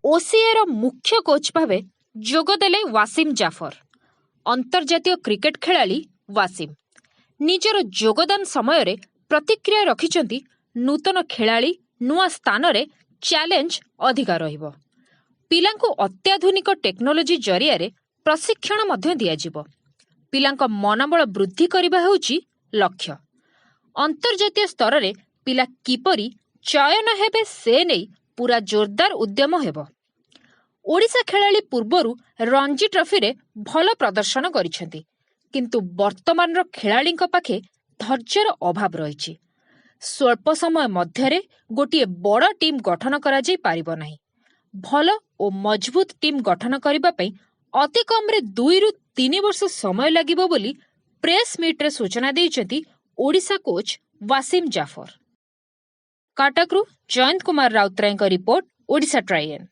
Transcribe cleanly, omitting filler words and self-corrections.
ଓସିଏର ମୁଖ୍ୟ କୋଚ୍ ଭାବେ ଯୋଗଦେଲେ ୱାସିମ୍ ଜାଫର। ଅନ୍ତର୍ଜାତୀୟ କ୍ରିକେଟ ଖେଳାଳି ୱାସିମ୍ ନିଜର ଯୋଗଦାନ ସମୟରେ ପ୍ରତିକ୍ରିୟା ରଖିଛନ୍ତି। ନୂତନ ଖେଳାଳି, ନୂଆ ସ୍ଥାନରେ ଚ୍ୟାଲେଞ୍ଜ ଅଧିକା ରହିବ। ପିଲାଙ୍କୁ ଅତ୍ୟାଧୁନିକ ଟେକ୍ନୋଲୋଜି ଜରିଆରେ ପ୍ରଶିକ୍ଷଣ ମଧ୍ୟ ଦିଆଯିବ। ପିଲାଙ୍କ ମନୋବଳ ବୃଦ୍ଧି କରିବା ହେଉଛି ଲକ୍ଷ୍ୟ। ଅନ୍ତର୍ଜାତୀୟ ସ୍ତରରେ ପିଲା କିପରି ଚୟନ ହେବେ, ସେ ନେଇ ପୁରା ଜୋରଦାର ଉଦ୍ୟମ ହେବ। ଓଡ଼ିଶା ଖେଳାଳି ପୂର୍ବରୁ ରଣଜୀ ଟ୍ରଫିରେ ଭଲ ପ୍ରଦର୍ଶନ କରିଛନ୍ତି, କିନ୍ତୁ ବର୍ତ୍ତମାନର ଖେଳାଳିଙ୍କ ପାଖେ ଧୈର୍ଯ୍ୟର ଅଭାବ ରହିଛି। ସ୍ୱଳ୍ପ ସମୟ ମଧ୍ୟରେ ଗୋଟିଏ ବଡ଼ ଟିମ୍ ଗଠନ କରାଯାଇ ପାରିବ ନାହିଁ। ଭଲ ଓ ମଜବୁତ ଟିମ୍ ଗଠନ କରିବା ପାଇଁ ଅତି କମ୍ରେ 2ରୁ 3 ବର୍ଷ ସମୟ ଲାଗିବ ବୋଲି ପ୍ରେସ୍ ମିଟ୍ରେ ସୂଚନା ଦେଇଛନ୍ତି ଓଡ଼ିଶା କୋଚ୍ ୱାସିମ୍ ଜାଫର। କଟକରୁ ଜୟନ୍ତ କୁମାର ରାଉତରାୟଙ୍କ ରିପୋର୍ଟ, ଓଡ଼ିଶା ଟ୍ରାଇଏନ୍।